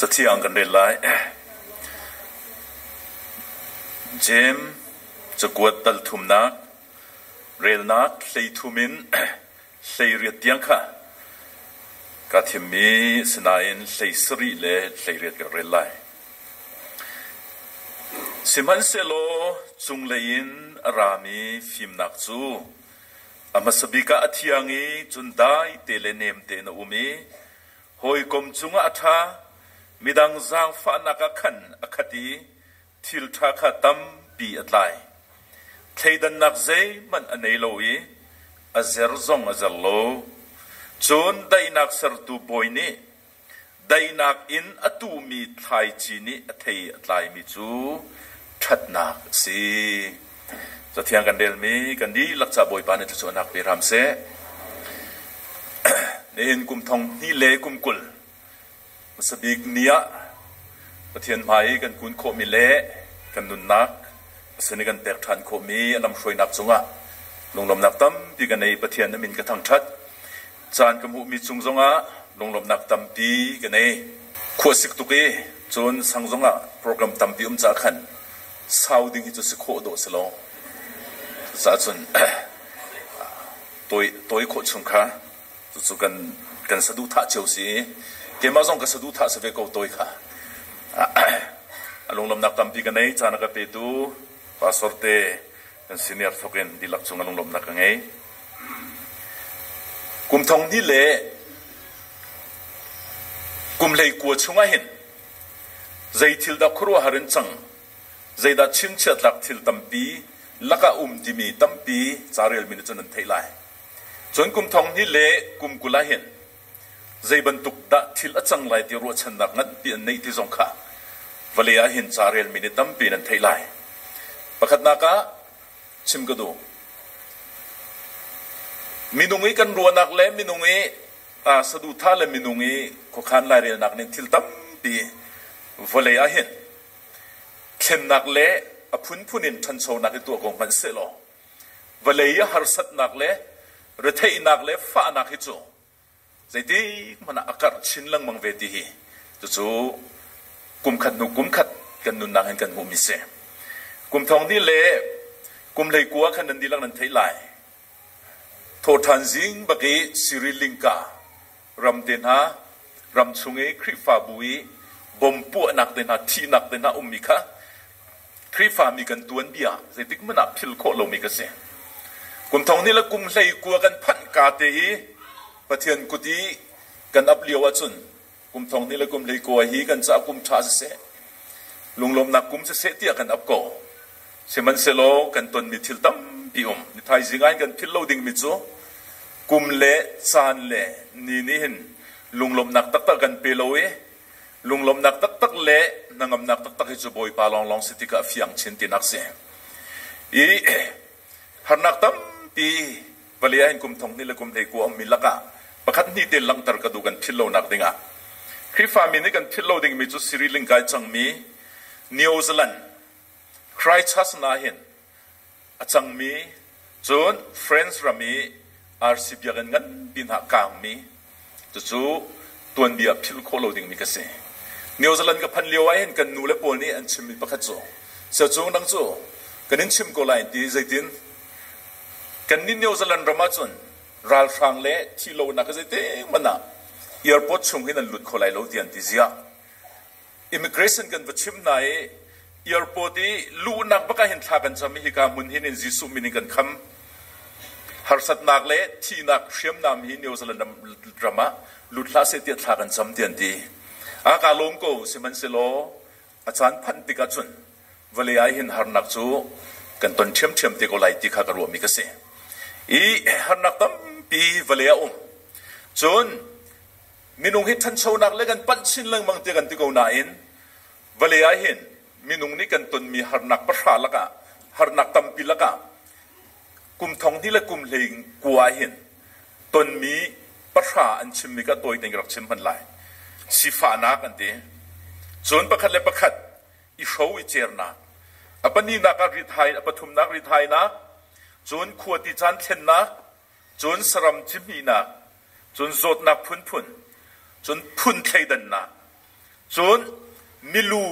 Cathiang kan rel lai. Jeim cakuat dal thumnak relnak 13 in 18 tiang kha ka thimmi sinain 17 le 18 ka rel lai. Sihmanhsehlaw cunglei in a rami fimnak cu a hmasa bik ah a thiang i cun dai te le nem tein a um i hawikom cungah a ṭha, midang zaangfahnak ah khan a khat i thil ṭha kha tampi a tlai. Thleidannak zeihmanh a nei lo i a zer zong a zer lo. Cun daihnak sertu bawi nih daihnak in a tuhmi thlaici nih a thei a tlaimi cu ṭhatnak a si. Cathiang kan relmi kan dihlak ca Bawipa nih thluachuahnak pe hram seh. Nihin kum thong hnih le kum 20 hmasa bik ni ah Pathian hmai i kan kun khawhmi le kan nunnak a sin i kan pek ṭhan khawhmi a lamhruainak cungah lunglawmhnak tampi ka nei. Pathian a min ka thangṭhat. Caan ka hmuhmi cung zongah lunglawmhnak tampi ka nei. Khuasik tuk i cun sang zongah program tampi um caah khan sau ding hi cu si khawh dawh si lo. Cucaah cun tawi tawi khawh chung kha cucu kan kan saduhthah cio si i keimah zong ka saduhthah si ve ko tawi kha. A lunglawmhnak tampi ka nei. Caan a ka petu pastor te kan senior thawk in dihlak cung a lunglawmhnak ka ngei. Kum thong hnih le kum 19 chungah hin zei thil dah khuaruahhar in cang, zeidah chinchiah tlak thil tampi lakah um timi tampi carelmi nih cun an theih lai. Cun kum thong hnih le kum 20 ah hin zei bantuk dah thil a cang lai ti ruahchannak nganpi an neih ti zong kha vawlei ah hin carelmi nih tampi nan theih lai. Pakhatnak ah chim ka duh. Minung i kan ruahnak le minung i saduhthah le minung i khuakhan lairelnak nih thil tampi vawlei ah hin thlennak le a phunphun in ṭhanchonak i tuah ko hmanh sehlaw vawlei i harsatnak le retheihnak le fahnak hi cu zeitik hmanh ah a karh chin lengmang ve ti hi cucu kum khat hnu kum khat kan nunnak in kan hmuhmi si. Kum thong hnih le kum 19 khan nan dihlak nan theih lai. Thawhṭhan zing bak i Sri Lanka ram te hna ram chung i Khrihfabu i bom puahnak te hna thihnak te hna ummi kha Khrihfami kan tuanbia zeitik hmanh ah philh khawh lomi ka si. Kum thong hnih le kum 19 kan phanh ka te i Pathian kut i kan ap lio ahcun kum thong hnih le kum 19 hi kan caah kum ṭha siseh, lunglawmhnak kum siseh tiah kan ap ko. Sihmanhsehlaw kan tonmi thil tampi um. Ni thaizing ah hin kan philh lo dingmi cu kum le caan le ni nih hin lunglawmhnak taktak kan pe lo i Lunglawmhnak taktak le hnangamnak taktak hi cu Bawipa lawnglawng si tikah a fiang chin tinak si. I harnak tampi vale ah hin kum thong hnih le kum 19 ummi lakah pakhat hnih te langhter ka duh kan philh lonak dingah. Khrihfami nih kan philh lo dingmi cu Sri Lanka i cangmi New Zealand Christchurch na hin a cangmi cun France ram i RC biakinn nganpi hna kaangmi cucu tuanbia philh khawh lo dingmi ka si. New Zealand ka phanh lio ah hin kan nu le pawl nih an chimmi pakhat cu siacung dang cu kan in chim ko lai ti zeitin kan nih New Zealand ram ahcun ralhrang le thi lonak zeitin hmanh ah airport chung hin an lut kho lai lo ti an ti ziah. Immigration kan va chim hna i airport i luhnak bak ah hin thla kan cam i hika hmun hin in Jesuh min in kan kham. Harsatnak le thihnak hriamnam hi New Zealand ram ah lut hlah seh tiah thla kan cam ti an ti. A ka lawm ko sihmanhsehlaw a caan phanh tik ahcun vawlei ah hin harnak cu kan ton ṭhiamṭhiam te ko lai ti kha ka ruahmi ka si. I harnak tampi vawlei ah um. Cun Minung hi ṭhanchonak le kan panh chin lengmang tiah kan ti ko nain vawlei ah hin minung nih kan tonmi harnak pahra lakah harnak tampi lakah kum thong hnih le kum 19 ah hin tonmi pahra an chimmi ka tawi tein ka rak chim hmanh lai. Sifahnak an ti. Cun pakhat le pakhat i hro i cernak. A pahnihnak ah rithai, a pathumnak rithainak, cun khua ti caan thlennak, cun saram cihmihnak, cun zawtnak phunphun, cun phun thleidannak, Cun milu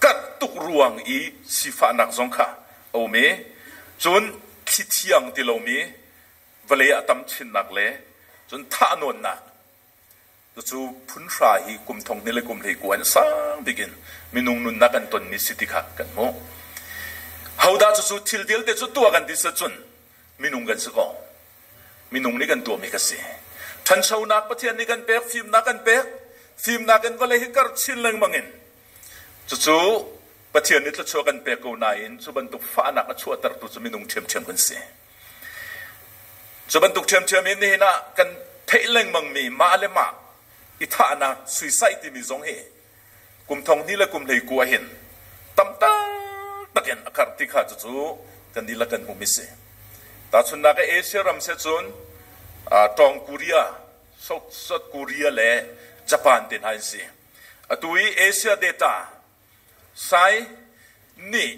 karh tuk ruang i sifahnak zong kha a um i cun thli thiang ti lomi vawlei ah tam chinnak le cun thahnawnnak cucu phunhra hi kum thong hnih le kum 19 in sang bik in minung nunnak kan tonmi si ti kha kan hmuh. Hodah cucu thil vialte cu tuah kan ti cun minung kan si ko. Minung nih kan tuahmi ka si. Ṭhanchonak Pathian nih kan pek, fimnak kan pek, fimnak in vawlei hi karh chin lengmang in cucu Pathian nih thluachuah kan pek ko nain cu bantuk fahnak a chuahtertu cu minung ṭhiamṭhiam kan si. Cu bantuk ṭhiamṭhiam in nihin ah kan theih lengmangmi mah le mah i thahnak suicide timi zong hi kum thong hnih le kum 19 ah hin tam taktak in a karh ti kha cucu kan dihlak kan hmuhmi si. Tahchunhnak ah Asia ram se cun Tawng Korea, South Korea le Japan te hna an si. Atu i Asia data Sai nih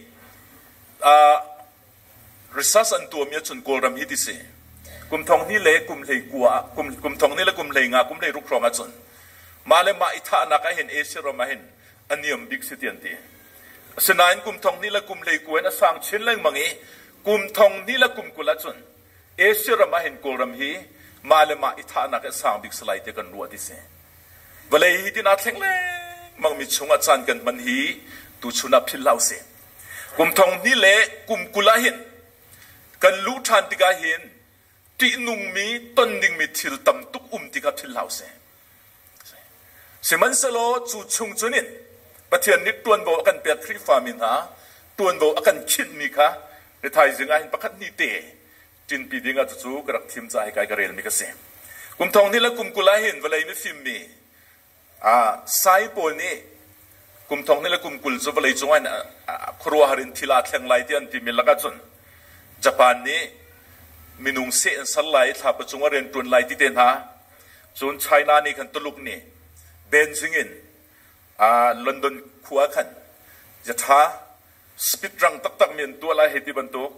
research an tuahmi ahcun Kawlram hi ti si. Kum thong hnih le kum 19 kum thong hnih le kum 15 kum 16 hrawng ahcun mah le mah i thahnak ah hin Asia ram ah hin a niam bik si ti an ti. Asinain kum thong hnih le kum 19 in a sang chin lengmang i kum thong hnih le kum 20 ahcun Asia ram ah hin Kawlram hi mah le mah i thahnak hi a sang bik salai ti kan ruah ti si. Vawlei hi tin aa thleng lengmangmi chungah caan kan hman hi tuchun ah philh hlah usih. Kum thong hnih le kum 20 ah hin kan luh ṭhan tikah hin ṭihnungmi ton dingmi thil tam tuk um ti kha philh hlah usih. Sihmanhsehlaw cu chung cun in Pathian nih ṭuanvo a kan pek Khrihfami hna ṭuanvo a kan khinhmi kha ni thaizing ah hin pakhat hnih te ṭinpi ding ah cucu ka rak thim caah hika i ka relmi ka si. Kum thong hnih le kum 20 ah hin vawlei mifim mi sai pawl nih kum thong hnih le kum 20 cu vawlei cung ah hin khuaruahhar in thil aa thleng lai ti an timi lakah cun Japan nih minung seh an ser lai i thlapa cung ah rian ṭuan lai ti te hna cun China nih khan Tuluk nih Beijing in London khua khan jatha speed rang taktak mi an tuah lai hei ti bantuk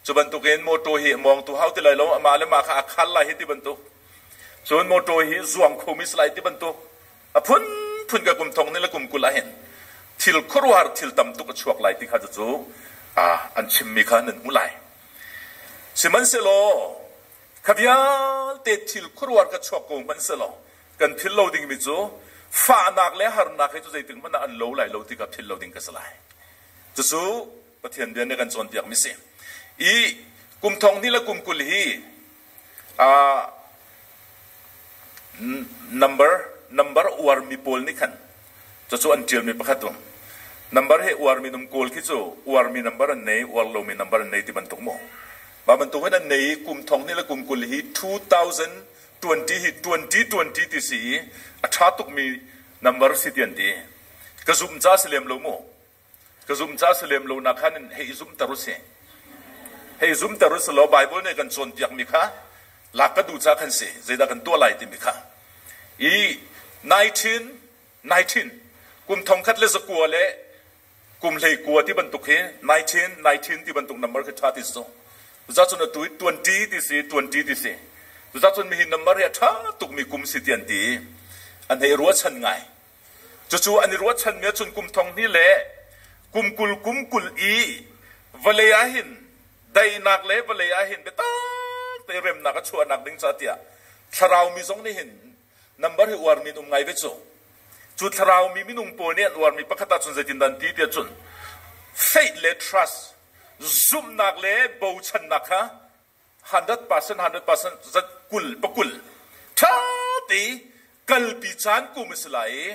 cu bantuk in motor hi mawngtu hau ti lai lo amah le mah kha a khal lai hei ti bantuk cun motor hi zuang khomi si lai ti bantuk a phunphun ka kum thong ni le kum 20 ah hin thil khuaruahhar thil tam tuk a chuak lai ti kha cucu an chimmi kha nan hmu lai sihmanhsehlaw kha vialte thil khuaruahhar ka chuak ko hmanhsehlaw kan philh lo dingmi cu fahnak le harnak hi cu zeitik hmanh ah an lo lai lo ti kha philh lo ding ka si lai. Cucu Pathian bia nih kan cawnpiakmi si. I kum thong hnih le kum 20 hi number number uarmi pawl nih khan cucu an ṭialmi pakhat um. Number hi uarmi num kawl khi cu uarmi number an nei, uar lomi number an nei ti bantuk mu. Mah bantuk hin an nei i kum thong hnih le kum 20 hi 2000 20 hi 2020 ti si i a ṭha tukmi number si ti an ti. Ka zumh ca si lem lo mu. Ka zumh ca si lem lo nak khan in hei zumhter u si. Hei zumhter u si law Bible nih kan cawnpiakmi kha lak ka duh ca khan si. Zeidah kan tuah lai timi kha. I 1919 kum thong khat le zakua le kum 19 ti bantuk hi 1919 ti bantuk number khi ṭha ti si cucacun atu i 20 ti si 20 ti si cucacun mihi number hi a ṭha tukmi kum si ti an ti an hei ruahchan ngai cucu an i ruahchan mi ahcun kum thong hnih le kum 20 kum 20 i vawlei ah hin daihnak le vawlei ah hin biatak te remnak a chuahnak ding ca tiah thlarau mi zong nih hin number hi uarmi an um ngai ve cu. Cu thlarau mi minung pawl nih an uarmi pakhat ahcun zeitindah an ti tiah cun faith le trust zumhnak le bochannak kha 100% 100% zat kul pakul ṭha te kalpi caan kum a si lai i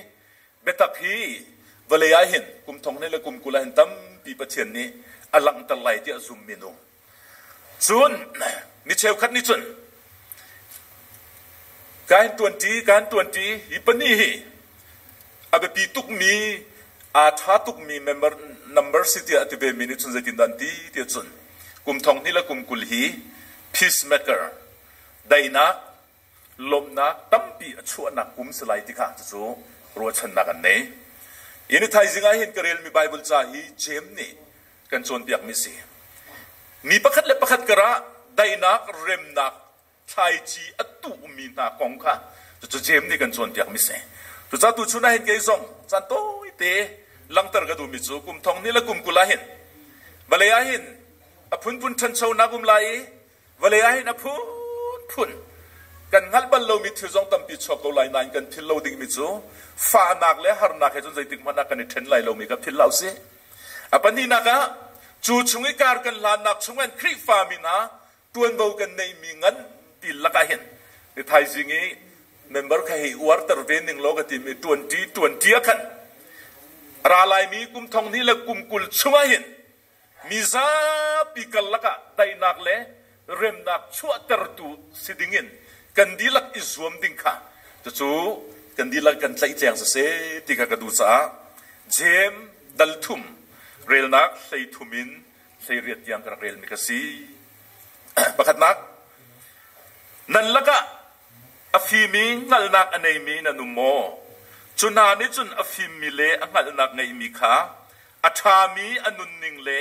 biatak hi vawlei ah hin kum thong hnih le kum 20 ah hin tampi Pathian nih a langhter lai tiah zummi nu Cun mi cheukhat nih cun kan ṭuanṭi kan ṭuanṭi hi pahnih hi a biapi tukmi aa ṭha tukmi member number si tiah a ti vemi nih cun zeitindah an ti tiah cun kum thong hnih le kum 20 hi peacemaker daihnak lawmhnak tampi a chuahnak kum si lai ti kha cucu ruahchannak an nei. Hi ni thaizing ah hin ka relmi Bible ca hi Jeim nih kan cawnpiakmi si. Mi pakhat le pakhat karah daihnak, remnak thlaici a tuhmi hna kong kha cucu Jeim nih kan cawnpiakmi si. Cucaah tuchun ah hin kei zong caan tawite langhter ka duhmi cu kum thong hnih le kum 20 ah hin vawlei ah hin a phunphun ṭhanchonak um lai i vawlei ah hin a phunphun kan hngalh bal lomi thil zong tampi chuak ko lai nain kan philh lo dingmi cu fahnak le harnak he cun zeitik hmanh ah kan i ṭhen lai lomi kha philh hlah usih. A pahnihnak ah cu chung i kar kan hlannak chung in Khrihfami hna ṭuanvo kan neihmi nganpi lakah hin ni thaizing i member kha hei uarter ve ning law ka timi ṭuanṭi ṭuanṭi ah khan ra laimi kum thong hnih le kum 20 chungah hin mi zapi karlak ah daihnak le remnak chuahtertu si dingin kan dihlak i zuam ding kha cucu kan dihlak kan tlaihtleng siseh ti kha ka duh caah Jeim dal thum relnak 13 in 18 tiang ka rak relmi ka si. Pakhatnak, nan lakah a fimi hngalhnak a neimi nan um maw? Cu hna nih cun a fimmi le a hngalhnak ngeihmi kha a ṭhami a nunning le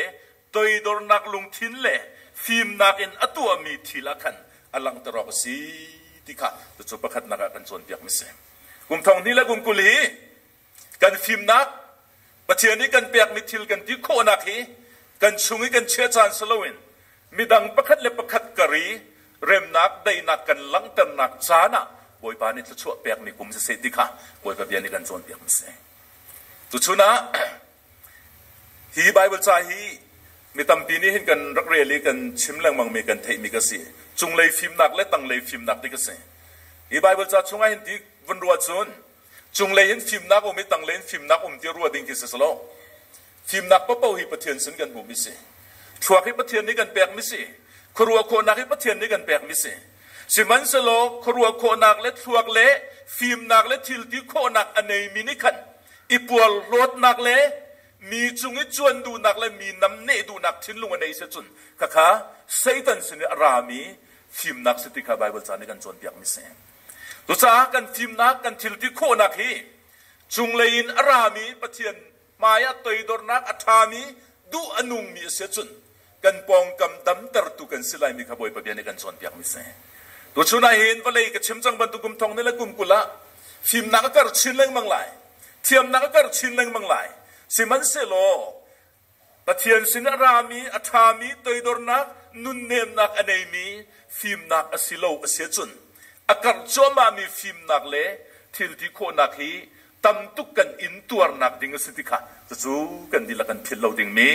toidornak lungthin le fimnak in a tuahmi thil ah khan a langhter awk a si ti kha cucu pakhatnak ah kan cawnpiakmi si. Kum thong hnih le kum 20 hi kan fimnak Pathian nih kan pekmi thil kan ti khawhnak hi kan chung i kan chiah caan si loin midang pakhat le pakhat kar i remnak daihnak kan langhternak caan ah Bawipa nih thluachuah pekmi kum siseh ti kha Bawipa bia nih kan cawnpiak mi si. Tuchun ah hi Bible ca hi mi tampi nih hin kan rak rel i kan chim lengmang mi kan theihmi ka si. Cunglei fimnak le tanglei fimnak ti ka si. Hi Bible ca chungah hin ti vun ruah cun Cunglei in fimnak um i tanglei in fimnak um ti ruah ding khi si selaw fimnak paohpaoh hi Pathian sin kan hmuhmi si. Thluak hi Pathian nih kan pekmi si. Khuaruah khawhnak hi Pathian nih kan pekmi si. Sihmanhsehlaw khuaruah khawhnak le thluak le fimnak le thilti khawhnak a neimi nih khan i puarhlawtnak le mi cung i cuan duhnak le mi namneh duhnak thinlung a nei si cun khakha Satan sin i a rami fimnak si ti kha Baibal ca nih kan cawnpiakmi si. Cucaah kan fimnak, kan thilti khawhnak hi cunglei in a rami Pathian hmaiah toidornak a ṭhami, duh a nungmi a si ahcun kan pawngkam damtertu kan si laimi kha Bawipa bia nih kan cawnpiakmi si. Tuchun ah hin vawlei ka chim cang bantuk kum thong ni le kum 20 ah fimnak a karh chin lengmang lai, thiamnak a karh chin lengmang lai. Sihmanhsehlaw Pathian sin a rami, a ṭhami toidornak, nunnemnak a neimi fimnak a si lo a si ahcun a karh cuahmahmi fimnak le thilti khawhnak hi tam tuk kan intuarnak ding a si ti kha cucu kan dihlak kan philh lo dingmi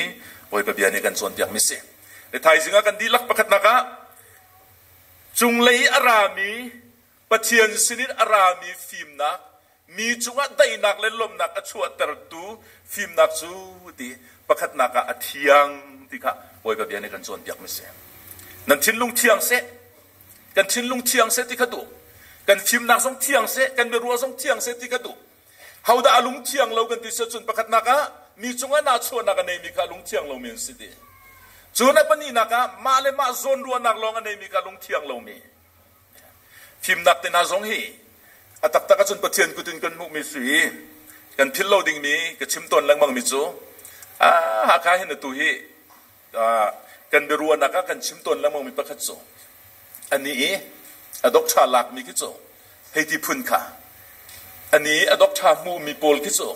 Bawipa bia nih kan cawnpiakmi si. Le thaizing ah kan dihlak pakhatnak ah cunglei a rami Pathian sinin a rami fimnak, mi cungah daihnak le lawmhnak a chuahtertu fimnak cu ti pakhatnak ah a thiang ti kha Bawipa bia nih kan cawnpiakmi si. Nan thinlung thiang seh, kan thinlung thiang seh ti kha duh. Kan fimnak zong thiang seh, kan biaruah zong thiang seh ti kha duh. Hodah a lung thiang lo kan ti si cun pakhatnak ah mi cungah nahchuahnak a neimi kha lung thiang lomi an si ti. Cun a pahnihnak ah mah le mah zawnruahnak lawng a neimi kha lung thiang lomi. Fimnak te hna zong hi a taktak ahcun Pathian kut in kan hmuhmi si i kan philh lo dingmi ka chim tawn lengmangmi cu Hakha hin atu hi kan biaruahnak ah kan chim tawn lengmangmi pakhat cu ani i a doctor lakmi khi cu hei ti phun kha ani i a doctor hmuhmi pawl khi cu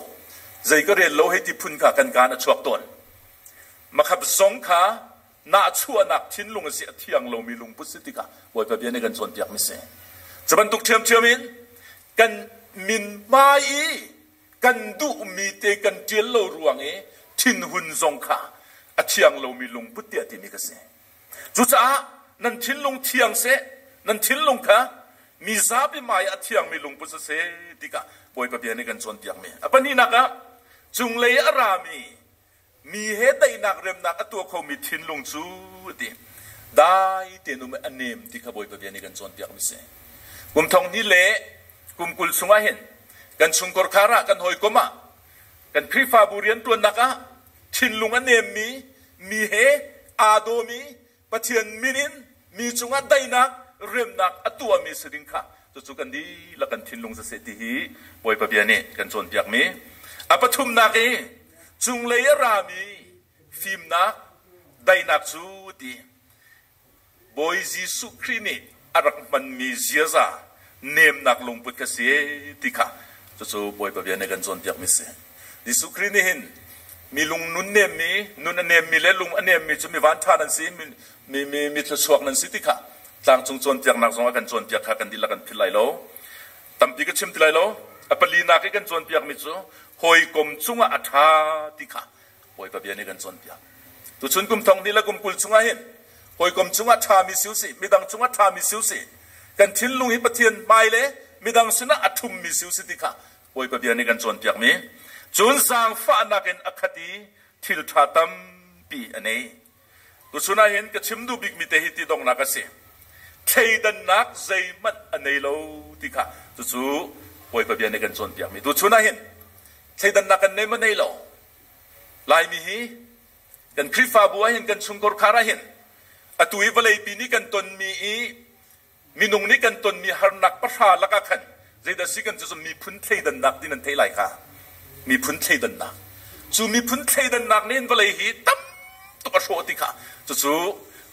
zei ka rel lo hei ti phun kha kan kaan a chuak tawn. Makhap zong kha nahchuahnak thinlung a si a thiang lomi lungput si tikah Bawipa bia nih kan cawnpiakmi si. Cu bantuk ṭhiamṭhiam in kan min hmai i kan duhmi te kan ṭial lo ruang i thinhun zong kha a thiang lomi lungput tiah timi ka si. Cucaah nan thinlung thiang seh, nan thinlung kha mi zapi hmai ah a thiangmi lungput si seh tikah Bawipa bia nih kan cawnpiakmi. A pahnihnak ah cunglei a rami Mi he daihnak remnak a tuah khomi thinlung cu a ti. Dai tein um i a nem ti kha Bawipa bia nih kan cawnpiakmi si. Kum thong hnih le kum 20 chungah hin kan chungkhar khar ah kan hawikom ah kan Khrihfabu rianṭuannak ah thinlung a nemmi mi he aa dawmi Pathian min in mi cungah daihnak remnak a tuahmi si ding kha cucu kan dihlak kan thinlung siseh ti hi Bawipa bia nih kan cawnpiakmi. A pathumnak i cunglei a rami fimnak daihnak cu ti Bawi Jesuh Khrih nih a rak hmanmi ziaza nemnak lungput kha si ti kha Cucu Bawipa bia nih kan cawnpiakmi si. Jesuh Khrih nih hin mi lung nun nemmi, nun a nemmi le lung a nemmi cu mi vanṭha nan si, mi, mi, mi thluachuak nan si ti kha tlangcung cawnpiaknak zong a kan cawnpiak kha kan dihlak kan philh lai lo. Tampi ka chim ti lai lo. A palinak i kan cawnpiakmi cu hawikom cungah a ṭha ti kha Bawipa bia nih kan cawnpiak. Tuchun kum thong hnih le kum 20 chungah hin hawikom cungah ṭhami si usih, midang cungah ṭhami si usih, kan thinlung hi Pathian hmai le midang sinah a ṭhummi si usih ti kha Bawipa bia nih kan cawnpiakmi. Cun zaangfahnak in a khat i thil ṭha tampi a nei. Tuchun ah hin ka chim duh bikmi te hi ti donghnak a si. Thleidannak zeihmanh a nei lo ti kha cucu Bawipa bia nih kan cawnpiakmi. Tuchun ah hin thleidannak kan nei maw nei lo? Laimi hi kan Khrihfabu ah hin kan chungkhar khar ah hin atu i vawleipi nih kan tonmi i minung nih kan tonmi harnak pahra lakah khan zeidah si kan cu miphun thleidannak ti nan theih lai kha. Miphun thleidannak. Cu miphun thleidannak nih hin vawlei hi tam tuk a hrawh ti kha cucu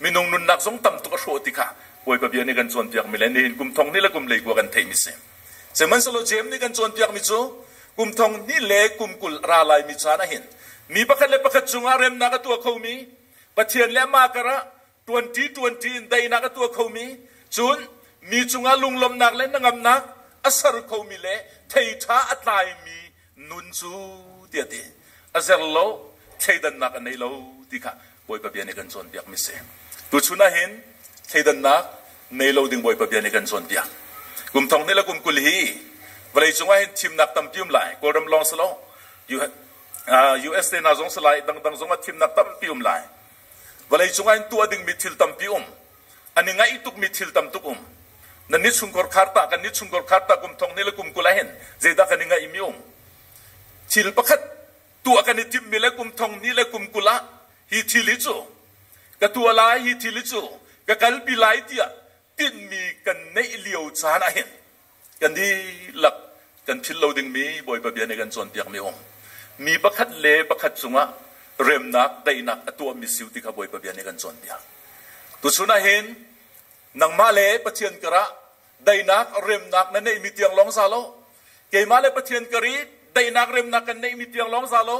minung nunnak zong tam tuk a hrawh ti kha Bawipa bia nih kan cawnpiakmi le nihin kum thong hnih le kum 40 kan theihmi si. Sihmanhsehlaw Jeim nih kan cawnpiakmi cu kum thong hnih le kum 20 ra laimi caan ah hin mi pakhat le pakhat cungah remnak a tuah khomi Pathian le amah karah ṭuanṭi ṭuanṭi in daihnak a tuah khomi cun mi cungah lunglawmhnak le hnangamnak a ser khomi le thei ṭha a tlaimi nun cu tiah ti a zer lo thleidannak a nei lo ti kha Bawipa bia nih kan cawnpiakmi si. Tuchun ah hin thleidannak nei lo ding Bawipa bia nih kan cawnpiak. Kum thong hnih le kum 20 hi vawleicung ah hin thimnak tampi um lai. Kawlram lawng si lo, US te hna zong si lai, dangdang zong ah thimnak tampi um lai. Vawleicung ah hin tuah dingmi thil tampi um. An i ngaih tukmi thil tam tuk um. Nan ni chungkhar khar ta, kan ni chungkhar khar ta kum thong hnih le kum 20 ah hin zeidah kan i ngaihmi um. Thil pakhat tuah kan i timhmi le kum thong hnih le kum 20 ah hi thil hi cu ka tuah lai, hi thil hi cu ka kalpi lai tiah tinhmi kan neih lio caan ah hin kan dihlak kan philh lo dingmi Bawipa bia nih kan cawnpiakmi um. Mi pakhat le pakhat cungah remnak, daihnak a tuahmi siu ti kha Bawipa bia nih kan cawnpiak. Tuchun ah hin nangmah le Pathian karah daihnak, remnak na neihmi tiang lawng za lo. Keimah le Pathian kar i daihnak, remnak kan neihmi tiang lawng za lo.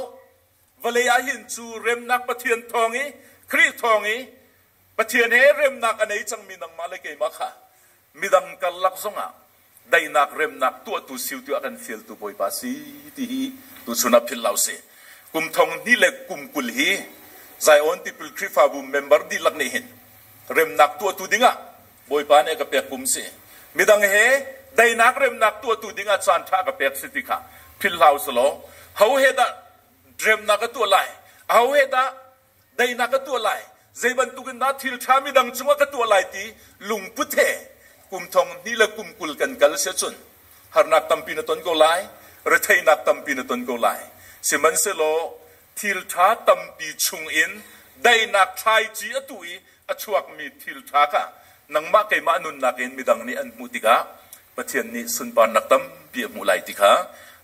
Vawlei ah hin cu remnak Pathian thawng i Khrih thawng i Pathian he remnak a nei cangmi nangmah le keimah kha midang karlak zongah daihnak remnak tuahtu siu tiah kan fialtu Bawipa si ti hi tuchun ah philh lo si. Kum thong hnih le kum 20 hi Zion Tipil Khrihfabu member dihlak nih hin remnak tuahtu dingah Bawipa nih a ka pek kum si. Midang he daihnak remnak tuahtu dingah caan ṭha ka pek si ti kha philh hlah usulaw ho he dah remnak ka tuah lai, aho he dah daihnak ka tuah lai, zei bantuk in dah thil ṭha midang cungah ka tuah lai ti lungput he kum thong hnih le kum 20 kan kal si ahcun harnak tampi na ton ko lai, retheihnak tampi na ton ko lai. Sihmanhsehlaw thil ṭha tampi chungin daihnak thlaici a tuh i a chuakmi thil ṭha kha nangmah keimah nunnak in midang nih an hmuh tikah Pathian nih sunparnak tampi a hmuh lai ti kha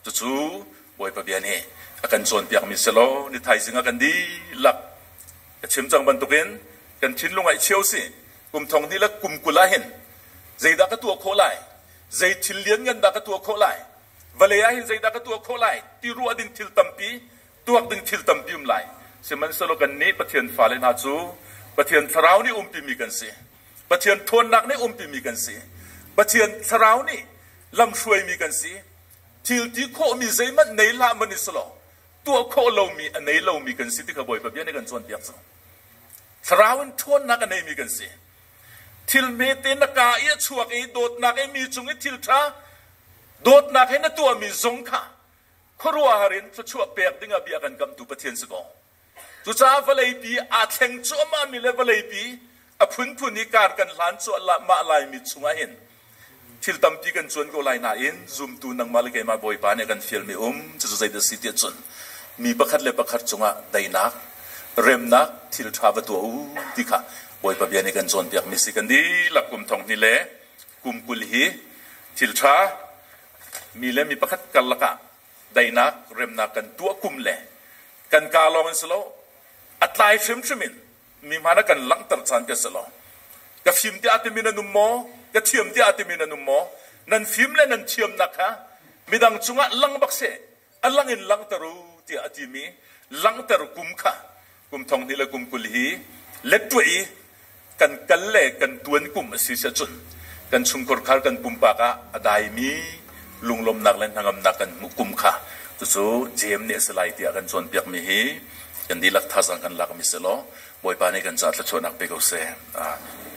cucu Bawipa bia nih a kan cawnpiakmi si law ni thaizing ah kan dihlak ka chim cang bantukin kan thinlung ah i cheu si. Kum thong hnih le kum 20 ah hin zeidah ka tuah khawh lai, zei thil lianngan dah ka tuah khawh lai, vawlei ah hin zeidah ka tuah khawh lai ti ruah ding thil tampi, tuak ding thil tampi um lai. Sihmanhsehlaw kannih Pathian fale hna cu Pathian Thlarau nih umpimi kan si. Pathian ṭhawnnak nih umpimi kan si. Pathian Thlarau nih lamhruaimi kan si. Thil ti khawhmi zeihmanh nei hlah man i selaw tuah khawh lomi a nei lomi kan si ti kha Bawipa bia nih kan cawnpiak cang. Thlarau in ṭhawnnak a neimi kan si. Thil hmete na kaa i a chuak i dawtnak i mi cung i thil ṭha dawtnak he na tuahmi zong kha khuaruahhar in thluachuah pek dingah bia kan kamtu Pathian si ko. Cucaah vawleipi aa thleng cuahmahmi le vawleipi a phunphun i kar kan hlan cuahmah laimi chungah hin thil tampi kan cuan ko lai nain zumtu nangmah le keimah Bawipa nih a kan fialmi um cucu zeidah si tiah cun mi pakhat le pakhat cungah daihnak, remnak thil ṭha va tuah u ti kha Bawipa bia nih kan cawnpiakmi si. Kan dihlak kum thong hnih le kum 20 hi thil ṭha mi le mi pakhat karlak ah daihnak, remnak kan tuah kum le kan kaa lawng in si lo, a tlai hrimhrim in mi hmaan a kan langhter caan ka si lo. Ka fim tiah timi nan um maw? Ka thiam tiah timi nan um maw? Nan fim le nan thiamnak kha Midang cungah lang bak seh, a lang in langhter u tiah a timi langhter kum kha kum thong hnih le kum 20 hi lettuah i kan kal le kan tuan kum a si cun kan chungkhar khar kan pumpak ah a daimi lunglawmnak le hnangamnak kan hmuh kum kha cucu Jeim nih a si lai tiah kan cawnpiakmi hi kan dihlak thazaang kan lakmi si law Bawipa nih kan caah thluachuahnak pe ko seh. Amen.